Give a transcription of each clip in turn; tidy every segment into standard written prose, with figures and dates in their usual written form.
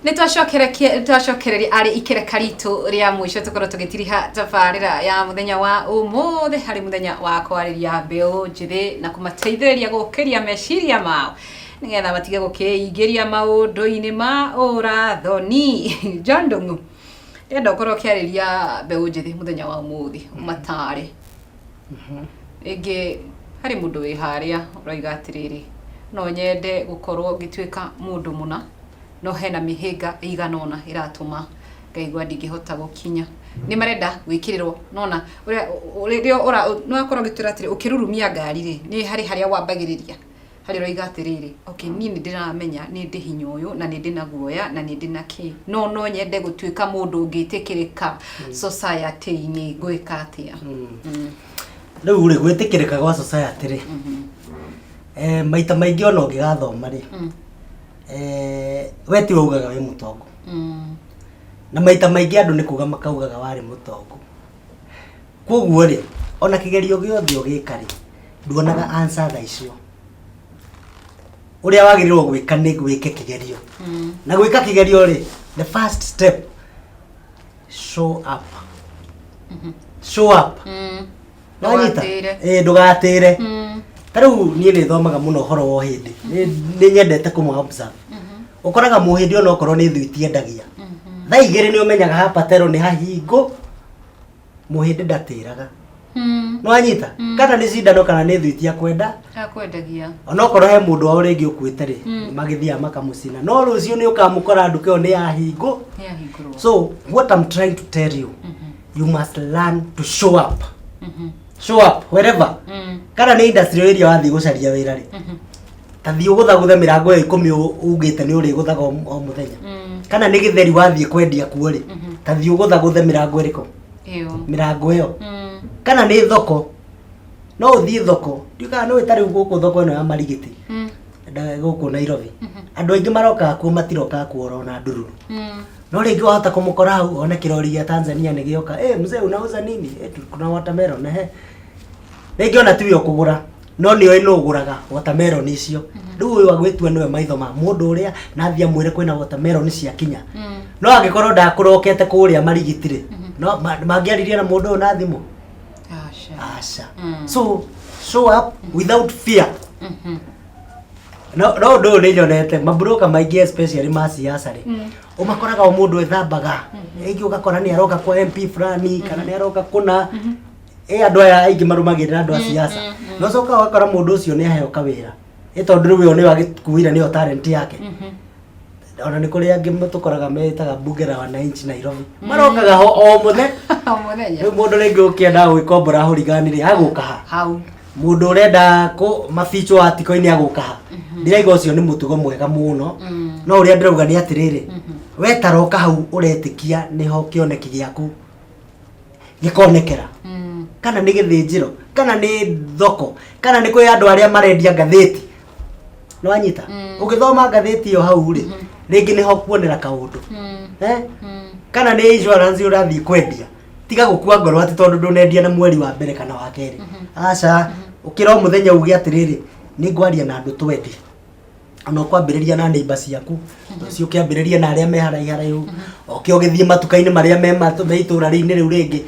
Nĩ twacokereria arĩ ikereka ritũ rĩa mũico tũkorwo tũgĩtiriha tabarĩra ya mũthenya wa ũmũthĩ, harĩ mũthenya wa kwarĩria mbeũ njĩthĩ na kũmateithĩrĩria gũkĩria meciria mao nĩgetha matige gũkĩingĩria maũndũ-inĩ ma ũrathoni. John Ndung'u, ndĩrenda ũkorwo ũkĩarĩria mbeũ njĩthĩ mũthenya wa ũmũthĩ, ũmatare. Rĩngĩ harĩ mũndũ wĩ harĩa ũroiga atĩrĩrĩ, no nyende gũkorwo ngĩtuĩka mũndũ mũna, no hena mĩhĩnga ĩigana ũna ĩratũma ngaigua ndingĩhota gũkinya. Nĩ marenda gwĩkĩrĩrwo, nona ũrĩa rĩrĩa ũra nĩ wakorwo ũgĩtwĩra atĩrĩ, ũkĩrurumia ngari rĩ, nĩ harĩ harĩa wambagĩrĩria, harĩa ũroiga atĩrĩrĩ, okay, niĩ nĩ ndĩramenya nĩ ndĩ hinya ũyũ na nĩ ndĩ na guoya na nĩ ndĩ na kĩ, no no nyende gũtuĩka mũndũ ũngĩtĩkĩrĩka society-inĩ, ngwĩka atĩa? Rĩu rĩ, gwĩtĩkĩrĩka gwa society rĩ, maita maingĩ ona ũngĩgathoma rĩ, we tiwe ugaga wĩ mũtongu. Na maita maingĩ andũ nĩ kuga makaugaga warĩ mũtongu. Koguo rĩ, ona kĩgerio gĩothe ũgĩka rĩ, nduonaga answer thaa icio. Ũrĩa wagĩrĩirwo gwĩka nĩ gwĩke kĩgerio. Na gwĩka kĩgerio rĩ, the first step, show up. Show up. Wanyita? Ndũgatĩre. Ĩĩ, ndũgatĩre. Ta rĩu niĩ nĩ thomaga mũno ũhoro wa ũhĩndĩ. Nĩ nyendete kũmũ observe. Ũkoraga mũhĩndĩ ona okorwo nĩ thwiti endagia. Thaa 2 nĩ ũmenyaga hapa tero nĩ hahingũ, mũhĩndĩ ndatĩraga. Nĩwanyita? Kana nĩ cindano kana nĩ thwiti akwenda. Akwendagia. Onokorwo he mũndũ wao rĩngĩ ũkuĩte rĩ, magĩthiaga makamũcina. No rũciũ nĩ ũkamũkora nduka ĩyo nĩ yahingũ. Nĩ yahingũrwo. So what I'm trying to tell you, you must learn to show up. Show up wherever. Kana nĩ industry ĩrĩa wathiĩ gũcaria wĩra rĩ, ta thiĩ ũgũthagũthe mĩrango ĩyo 10 ugĩte nĩ ũrĩgũthaga o mũthenya. Kana nĩ gĩtheri wathiĩ kwendia kuo rĩ, ta thiĩ ũgũthagũthe mĩrango ĩrĩkũ? Ĩyo. Mĩrango ĩyo. Kana nĩ thoko, no ũthiĩ thoko, ndiũĩ kana nĩ ta rĩu gũkũ thoko ĩno ya Marigiti, gũkũ Nairobi, andũ aingĩ marokaga kuo, matirokaga kuo orona ndururu. No rĩngĩ wahota kũmũkora hau one kĩrori gĩa Tanzania nĩ gĩoka, "Eh, mzee, unauza nini?" "Eh, kuna watermelon." "Ehe." Rĩngĩ ona tiwe ũkũgũra, no nĩ oĩ nũ ũgũraga watermelon icio. Rĩu ũyũ agwĩtua nĩwe maitho ma mũndũ ũrĩa, na athiĩ amwĩre kwĩna watermelon ciakinya. No angĩkorwo ndakũrokete kũrĩa Marigiti rĩ, no mangĩaririe na mũndũ ũyũ na thimũ? Aca. Aca. So show up without fear. No no ũndũ ũyũ nĩ nyonete maburoka maingĩ, especially ma siasa rĩ, ũmakoraga o mũndũ ethambaga, rĩngĩ ũgakora nĩ aroka kwa MP fulani kana nĩ aroka kũna ĩ andũ aya aingĩ marũmagĩrĩra andũ a siasa, no coka ũgakora mũndũ ũcio nĩ aheo kawĩra, ĩ tondũ rĩu ĩyo nĩyo agĩkuire, nĩyo talent yake. Ona nĩ kũrĩ angĩ tũkoraga metaga Bunge la Wananchi Nairobi, marokaga ho o mũthenya. O mũthenya. Rĩu mũndũ rĩngĩ ũkĩenda gwĩkombora hurigani rĩ, agũka ha? Hau. Mũndũ ũrenda kũ mabichwo atiko-inĩ agũka ha? Ndĩraiga ũcio nĩ mũtugo mwega mũno, no ũrĩa ndĩrauga nĩ atĩrĩrĩ, we taroka hau ũretĩkia nĩho kĩoneki gĩaku gĩkonekera. Kana nĩ gĩthĩnjĩro, kana nĩ thoko, kana nĩ kwĩ andũ arĩa marendia ngathĩti, nĩwanyita? Ũgĩthoma ngathĩti ĩyo hau rĩ, rĩngĩ nĩho kuonera kaũndũ. Eh? Kana nĩ insurance ũrathiĩ kwendia, tiga gũkua ngoro atĩ tondũ ndũnendia na mweri wa mbere kana wa kerĩ. Aca, ũkĩra o mũthenya uge atĩrĩrĩ, nĩ ngwaria na andũ twendie. Ona ũkwambĩrĩria na neighbor ciaku, rũciũ ũkĩambĩrĩria na arĩa me haraihu haraihu, oke ũgĩthiĩ matuka-inĩ marĩa me itũra-inĩ rĩu rĩngĩ.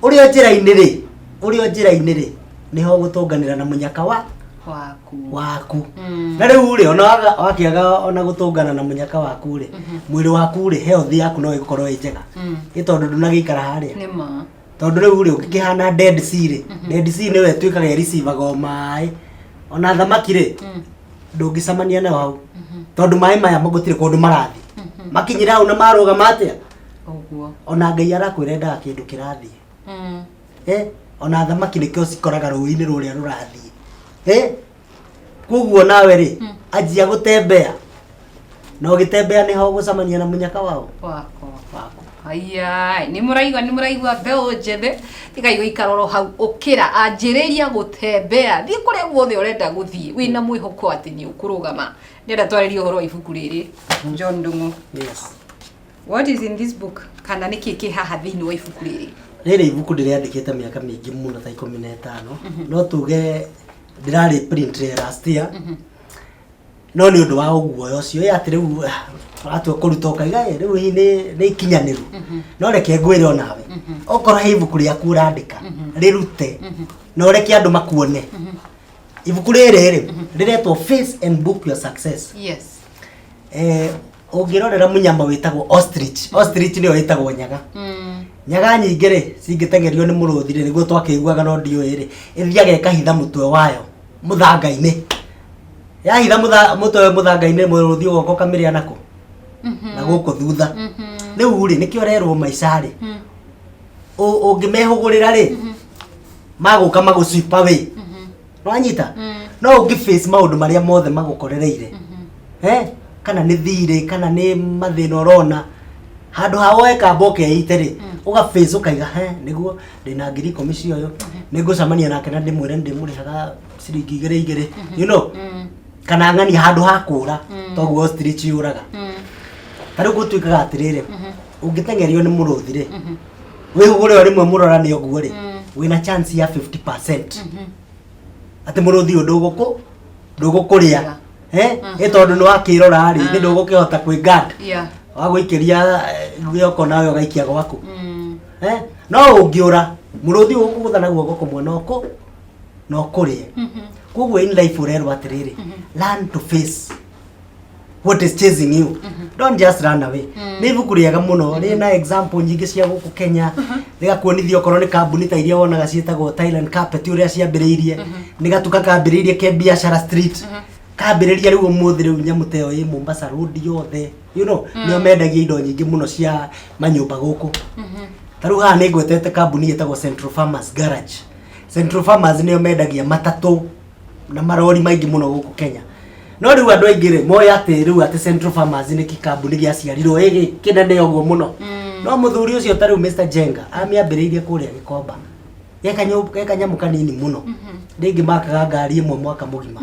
Ũrĩ o njĩra-inĩ rĩ, ũrĩ o njĩra-inĩ rĩ, nĩho ũgũtũnganĩra na mũnyaka wa waku. Waku. Na rĩu rĩ, ona wakĩaga ona gũtũngana na mũnyaka waku rĩ, mwĩrĩ waku rĩ, health yaku no ĩgũkorwo ĩ njega, ĩ tondũ ndũnagĩikara harĩa. Nĩ ma. Tondũ rĩu rĩ, ũngĩkĩhana Dead Sea rĩ, Dead Sea nĩyo ĩtuĩkaga ĩricivaga o maĩ, ona thamaki rĩ, ndũngĩcemania nao hau, tondũ maĩ maya gũtirĩ kũndũ marathiĩ, makinyĩra hau na marũgama atĩa? Ũguo. Ona Ngai arakwĩra endaga kĩndũ kĩrathiĩ. Eh, ona thamaki nĩkĩo cikoraga rũĩ-inĩ rũrĩa rũrathiĩ. Eh, koguo nawe rĩ, anjia gũtembea, na ũgĩtembea nĩho ũgũcemania na mũnyaka wao. Wakwa. Waku. Haya, nĩ mũraigua, nĩ mũraigua, mbeũ njĩthĩ, tigai gũikara oro hau, ũkĩra, anjĩrĩria gũtembea, thiĩ kũrĩa guothe ũrenda gũthiĩ wĩna mwĩhoko atĩ nĩ ũkũrũgama. Ndĩrenda twarĩrie ũhoro wa ibuku rĩrĩ, John Ndung'u. Yes. What is in this book, kana nĩ kĩĩ kĩ haha thĩinĩ wa ibuku rĩrĩ? Rĩrĩ ibuku ndĩrĩandĩkĩte mĩaka mĩingĩ mũno, ta 15, no tuge ndĩrarĩ print last year. No nĩ ũndũ wa ũguoya ũcio ĩ atĩ rĩu watua kũruta ũkaiga "Ĩ, rĩu hihi nĩ ikinyanĩru. No reke ngwĩre onawe, okorwo he ibuku rĩaku ũrandĩka, rĩrute na ũreke andũ makuone. Ibuku rĩrĩ rĩ rĩretwo Face and Book Your Success. Ũngĩrorera mũnyama wĩtagwo ostrich, ostrich nĩyo ĩtagwo nyaga. Nyaga nyingĩ rĩ cingĩteng'erio nĩ mũrũthi rĩ, nĩguo twakĩiguaga no ndiũĩ rĩ, ĩthiaga ĩkahitha mũtwe wayo mũthanga-inĩ. Yahitha mũtwe mũthanga-inĩ, mũrũthi ũgoka ũkamĩrĩa nakũ na gũkũ thutha. Rĩu rĩ, nĩkĩo ũrerwo maica rĩ, ũngĩmehũgũrĩra rĩ, magũka magũ sweep away. Nĩwanyita? No ũngĩ face maũndũ marĩa mothe magũkorereire, kana nĩ thirĩ, kana nĩ mathĩna ũrona, handũ ha woe kamba ũkeite rĩ, ũga face ũkaiga, he nĩguo ndĩna 10,000 cia ũyũ, nĩ ngũcemania nake na ndĩmwĩre ndĩmũrĩhaga ciringi igĩrĩ igĩrĩ, kana ng'ania handũ ha kũra toguo ostrich yũraga. Ta rĩu gũtuĩkaga atĩrĩrĩ, ũngĩteng'erio nĩ mũrũthi rĩ, wĩhũgũre o rĩmwe mũrorane ũguo rĩ, wĩna chance ya 50% atĩ mũrũthi ũyũ ndũgũkũrĩa. Ĩ tondũ nĩ wakĩrora rĩ, nĩ ndũgũkĩhota kwĩ guard, wagũikĩria gĩoko nawe ũgaikia gwaku. No ũngĩũra, mũrũthi ũyũ ũkũgũtha na guoko kũmwe no ũkũrĩe. Koguo in life ũrerwo atĩrĩrĩ, learn to face what is chasing you, don't just run away. Nĩ ibuku rĩega mũno, rĩna example nyingĩ cia gũkũ Kenya, rĩgakuonithia okorwo nĩ kambuni ta iria wonaga ciĩtagwo Thailand Carpet ũrĩa ciambĩrĩirie, nĩ gatuka kambĩrĩirie ke biacara street, kambĩrĩria rĩu ũmũthĩ rĩu nyamũ ta ĩyo ĩ Mombasa Road yothe, nĩo mendagia indo nyingĩ mũno cia manyũmba gũkũ. Ta rĩu haha nĩ ngwetete kambuni ĩtagwo Central Farmers Garage. Central Farmers nĩo mendagia matatũ na marori maingĩ mũno gũkũ Kenya. No rĩu andũ aingĩ rĩ moĩ atĩ rĩu atĩ Central Farmers nĩ kĩkambuni gĩaciarirwo ĩ kĩnene ũguo mũno. No mũthuri ũcio ta rĩu Mr Jenga amĩambĩrĩirie kũrĩa Gĩkomba ge kanyamũ kanini mũno, rĩngĩ makaga ngari ĩmwe mwaka mũgima,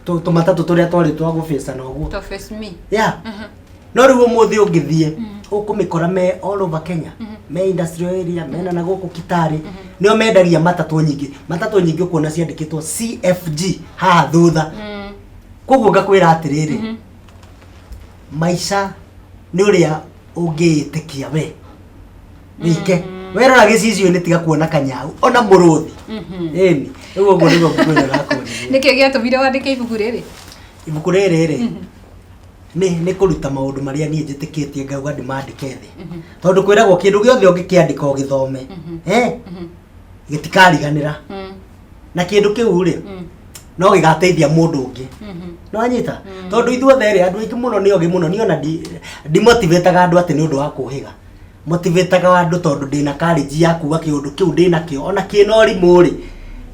tũmatatũ tũrĩa twarĩ twa gũbĩcana ũguo. To face me. Yeah. No rĩu ũmũthĩ ũngĩthiĩ ũkũmĩkora me all over Kenya, me industrial area, mena na gũkũ Kitale, nĩo mendagia matatũ nyingĩ. Matatũ nyingĩ ũkuona ciandĩkĩtwo CFG haha thutha. Koguo ngakwĩra atĩrĩrĩ, maica nĩ ũrĩa ũngĩĩtĩkia we wike. Werora gĩcicio-inĩ, tiga kuona kanyau ona mũrũthi. Ĩni rĩu ũguo nĩguo ngwĩra nakuonithia. Nĩkĩ gĩatũmire wandĩke ibuku rĩrĩ? Ibuku rĩrĩ rĩ nĩ kũruta maũndũ marĩa niĩ njĩtĩkĩtie, ngauga ndĩmandĩke thĩ, tondũ kwĩragwo kĩndũ gĩothe ũngĩkĩandĩka ũgĩthome, gĩtikariganĩra, na kĩndũ kĩu rĩ no gĩgateithia mũndũ ũngĩ. No anyita tondũ ithuothe rĩ, andũ aingĩ mũno nĩ ogĩ mũno. Niĩ ona ndimotivataga andũ atĩ nĩ ũndũ wa kũhĩga, motivataga andũ tondũ ndĩna courage ya kuga kĩũndũ kĩu ndĩnakĩo, ona kĩna ũrimũ rĩ,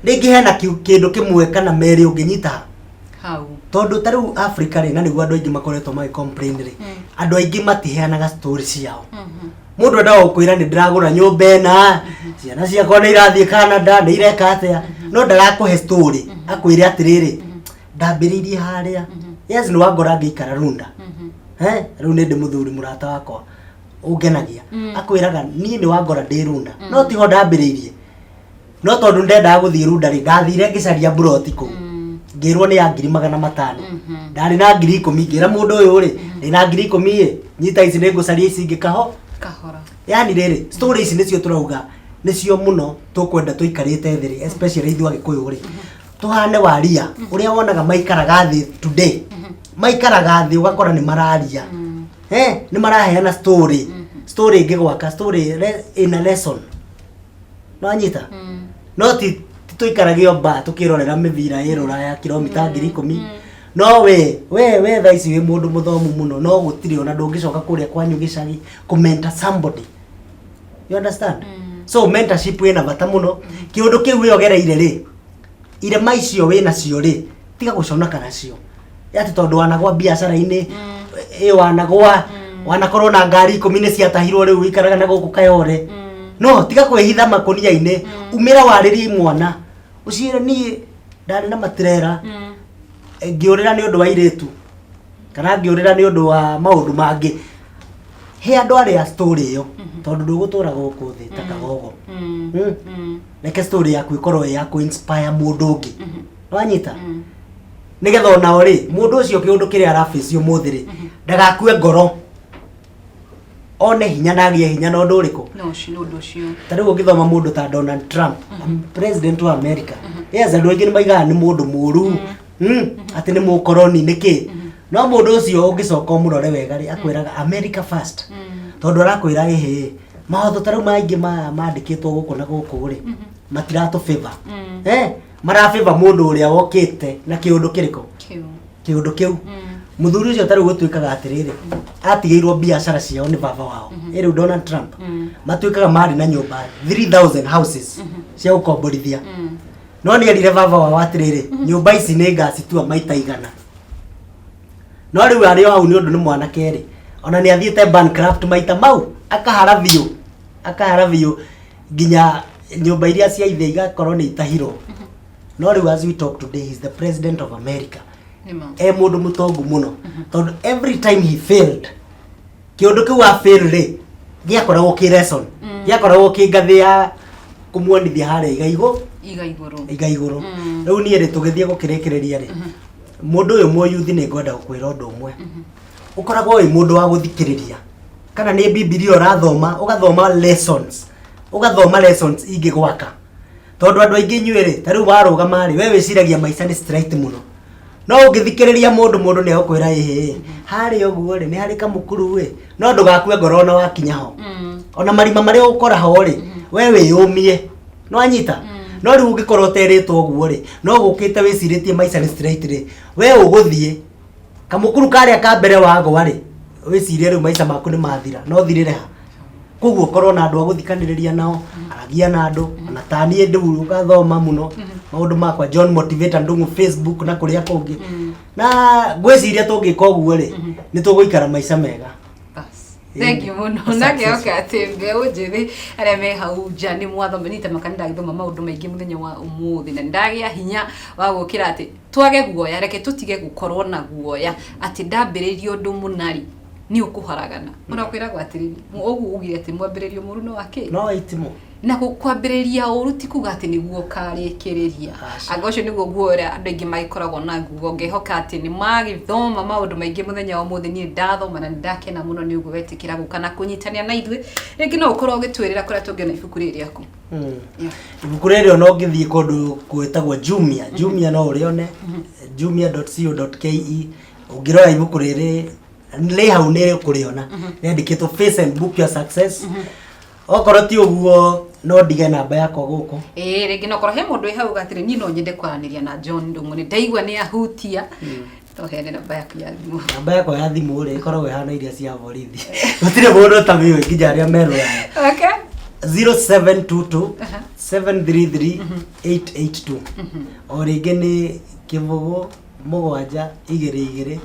rĩngĩ hena kĩndũ kĩmwe kana merĩ ũngĩnyita hau. Tondũ ta rĩu Africa rĩ, na nĩguo andũ aingĩ makoretwo magĩ complain rĩ, andũ aingĩ matiheanaga story ciao. Mũndũ endaga gũkwĩra nĩ ndĩragũra nyũmba ĩna, ciana ciakwa nĩ irathiĩ Canada, nĩ ireka atĩa, no ndarakũhe story akwĩre atĩrĩrĩ, ndambĩrĩirie harĩa. Yes, nĩ wangora ngĩikara Runda. Rĩu nĩ ndĩ mũthuri mũrata wakwa ũngenagia, akwĩraga niĩ nĩ wangora ndĩ Runda, no tiho ndambĩrĩirie, no tondũ ndendaga gũthiĩ Runda rĩ, ndathire ngĩcaria mburoti kũu, ngĩrwo nĩ ya 500,000. Ndarĩ na 10,000. Ngĩra mũndũ ũyũ rĩ, ndĩna 10,000 ĩ, nyita ici, nĩ ngũcaria ici ingĩ kaho kahora. Yani rĩrĩ, story ici nĩcio tũrauga nĩcio mũno tũkwenda tũikarĩte thĩ rĩ, especially ithuĩ Agĩkũyũ rĩ, tũhane waria ũrĩa wonaga maikaraga thĩ today, maikaraga thĩ ũgakora nĩ mararia, nĩ maraheana story, story ĩngĩgwaka, story ĩna lesson. No anyita no ti tũikarage o ba tũkĩrorera mĩbira ĩ rũraya kilomita 10,000. No we thaa ici wĩ mũndũ mũthomu mũno, no gũtirĩ ona ndũngĩcoka kũrĩa kwanyu gĩcagi kũ-mentor somebody, you understand? So mentorship ĩna bata mũno. Kĩũndũ kĩu wĩogereire rĩ, irema icio wĩ nacio rĩ, tiga gũconoka nacio atĩ tondũ wanagwa biacara-inĩ ĩ, wanagwa, wanakorwo na ngari 10 nĩ ciatahirwo, rĩu wĩikaraga na gũkũ Kayore. No tiga kwĩhitha makũnia-inĩ, umĩra warĩrie mwana ũciĩre, niĩ ndarĩ na matirera, ngĩũrĩra nĩ ũndũ wa airĩtu, kana ngĩũrĩra nĩ ũndũ wa maũndũ mangĩ. He andũ arĩa story ĩyo, tondũ ndũgũtũra gũkũ thĩ ta kagogo. Reke story yaku ĩkorwo ĩ ya kũ-inspire mũndũ ũngĩ. Wanyita? Nĩgetha onao rĩ, mũndũ ũcio kĩũndũ kĩrĩa arabaci ũmũthĩ rĩ, ndagakue ngoro, one hinya na agĩe hinya na ũndũ ũrĩkũ? No ũcio nĩ ũndũ ũcio. Ta rĩu ũngĩthoma mũndũ ta Donald Trump, president wa America, yes, andũ aingĩ nĩ maigaga nĩ mũndũ mũru, atĩ nĩ mũkoroni nĩ kĩ, no mũndũ ũcio ũngĩcoka ũmũrore wega rĩ, akwĩraga America first, tondũ arakwĩra ĩhĩ mawatho ta rĩu maingĩ maya mandĩkĩtwo gũkũ na gũkũ rĩ, matiratũ favor, mara favor mũndũ ũrĩa wokĩte na kĩũndũ kĩrĩkũ? Kĩu. Kĩũndũ kĩu. Mũthuri ũcio tarĩu gũtuĩkaga atĩrĩrĩ, atigĩirwo biacara ciao nĩ baba wao. Ĩ rĩu Donald Trump matuĩkaga marĩ na nyũmba 3000 houses cia gũkomborithia, no nĩ erire baba wao atĩrĩrĩ, nyũmba ici nĩ ngacitua maita 100. No rĩu arĩ o hau nĩ ũndũ nĩ mwanake rĩ, ona nĩ athiĩte bankrupt maita mau, akahara biũ, akahara biũ nginya nyũmba iria cia ithe igakorwo nĩ itahirwo. No rĩu as we talk today, he is the president of America. Nĩma. E mũndũ mũtongu mũno, tondũ every time he failed, kĩũndũ kĩu a fail rĩ, gĩakoragwo kĩ lesson, gĩakoragwo kĩ ngathĩ ya kũmuonithia harĩa iga igũ Iga igũrũ. Iga igũrũ. Rĩu niĩ rĩ, tũgĩthiĩ gũkĩrĩkĩrĩria rĩ, mũndũ ũyũ mũyuthi, nĩ ngwenda gũkwĩra ũndũ ũmwe. Ũkoragwo wĩ mũndũ wa gũthikĩrĩria, kana nĩ Bibilia ũrathoma, ũgathoma lessons, ũgathoma lessons ingĩgwaka, tondũ andũ aingĩ inyuĩ rĩ, ta rĩu warũgama rĩ, we wĩciragia maica nĩ straight mũno. No ũngĩthikĩrĩria mũndũ, mũndũ nĩ egũkwĩra ĩhĩ harĩa ũguo rĩ, nĩ harĩ kamũkuru ĩ, no ndũgakue ngoro ona wakinya ho. Ona marima marĩa ũgũkora ho rĩ, we wĩyũmie no anyita. No rĩu ũngĩkorwo ũterĩtwo ũguo rĩ, no gũkĩte wĩcirĩtie maica nĩ straight rĩ, we ũgũthiĩ kamũkuru karĩa ka mbere wagwa rĩ, wĩcirie rĩu maica maku nĩ mathira, no thirĩre ha? Koguo ũkorwo na andũ a gũthikanĩrĩria nao, aragia na andũ ona ta niĩ rĩu ũgathoma mũno maũndũ makwa, John Motivator Ndung'u, Facebook na kũrĩa kũngĩ. Na ngwĩciria tũngĩka ũguo rĩ, nĩ tũgũikara maica mega. Bas. Thank you mũno na ngĩhoka atĩ mbeũ njĩthĩ arĩa me hau nja nĩ mwathoma nĩ tamaka. Nĩ ndagĩthoma maũndũ maingĩ mũthenya wa ũmũthĩ na nĩ ndagĩa hinya wa gũkĩra atĩ twage guoya. Reke tũtige gũkorwo na guoya atĩ ndambĩrĩria ũndũ mũnari nĩ ũkũharagana. Ona kwĩragwo atĩrĩrĩ, ũguo ugire atĩ mwambĩrĩrio mũru no akĩ no itimũ. Na kwambĩrĩria ũru ti kuga atĩ nĩguo ũkarĩkĩrĩria. Aca. Anga ũcio nĩguo guoya ũrĩa andũ aingĩ magĩkoragwo naguo. Ngehoka atĩ nĩ magĩthoma maũndũ maingĩ mũthenya wa ũmũthĩ. Niĩ ndathoma na nĩ ndakena mũno nĩ ũguo wetĩkĩra gũka na kũnyitanĩra na ithuĩ. Rĩngĩ no ũkorwo ũgĩtwĩrĩra kũrĩa tũngĩona ibuku rĩrĩ rĩaku. Ibuku rĩrĩ ona ũngĩthiĩ kũndũ gwĩtagwo Jumia, Jumia no ũrĩone, jumia.co.ke. Ũngĩrora ibuku rĩrĩ rĩ hau nĩ ũkũrĩona rĩandĩkĩtwo "Face and Book Your Success". Okorwo ti ũguo, no ndige namba yakwa gũkũ. Ĩĩ, rĩngĩ no korwo he mũndũ wĩ hau uga atĩrĩ, niĩ no nyende kwaranĩria na John Ndung'u, nĩ ndaigua nĩ ahutia, no heane namba yaku ya thimũ. Namba yakwa ya thimũ rĩ, ĩkoragwo ĩhana iria cia borithi, gũtirĩ mũndũ ũtamĩũĩ nginya arĩa merũraga. 0722 733 882. O rĩngĩ nĩ 0 7 2 2 7 3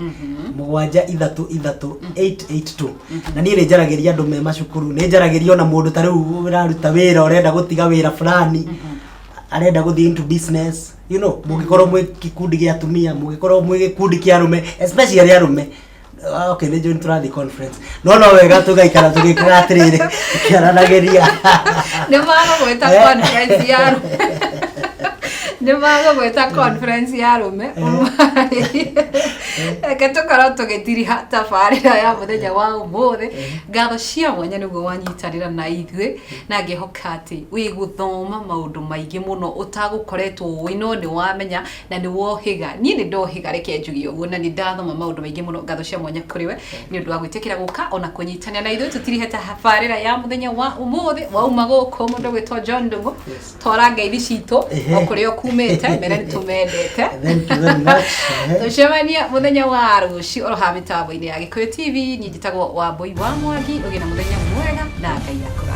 3 882. Na niĩ nĩ njaragĩria andũ me macukuru, nĩ njaragĩria ona mũndũ ta rĩu ũraruta wĩra, ũrenda gũtiga wĩra fulani, arenda gũthiĩ into business, mũngĩkorwo mwĩ gĩkundi gĩa atumia, mũngĩkorwo mwĩ gĩkundi kĩa arũme, especially arũme. Ah, okay, nĩ njũĩ nĩ tũrathiĩ conference, no wega tũgaikara tũgĩkaga atĩrĩrĩ, tũkĩaranagĩria. Nĩ magũgwĩta conference ya arũme, nĩ magũgwĩta conference ya arũme. Reke tũkorwo tũgĩtiriha tabarĩra ya mũthenya wa ũmũthĩ. Ngatho cia mwanya nĩguo wanyitanĩra na ithuĩ, na ngĩhoka atĩ wĩ gũthoma maũndũ maingĩ mũno ũtagũkoretwo ũĩ, no nĩ wamenya na nĩ wohĩga. Niĩ nĩ ndohĩga, reke njuge ũguo, na nĩ ndathoma maũndũ maingĩ mũno. Ngatho cia mwanya kũrĩ we nĩ ũndũ wa gwĩtĩkĩra gũka ona kũnyitanĩra na ithuĩ tũtirihe tabarĩra ya mũthenya wa ũmũthĩ. Wauma gũkũ, mũndũ gwĩtwo John Ndung'u, twara ngeithi citũ o kũrĩa ũkumĩte, mere nĩ tũmendete. Thank you very much. Tũcemanie mũthenya wa rũciũ oro haha mĩtambo-inĩ ya Gĩkũyũ TV. Niĩ njĩtagwo Wambũi wa Mwangi. Ũgĩe na mũthenya mwega na Ngai akũrathime.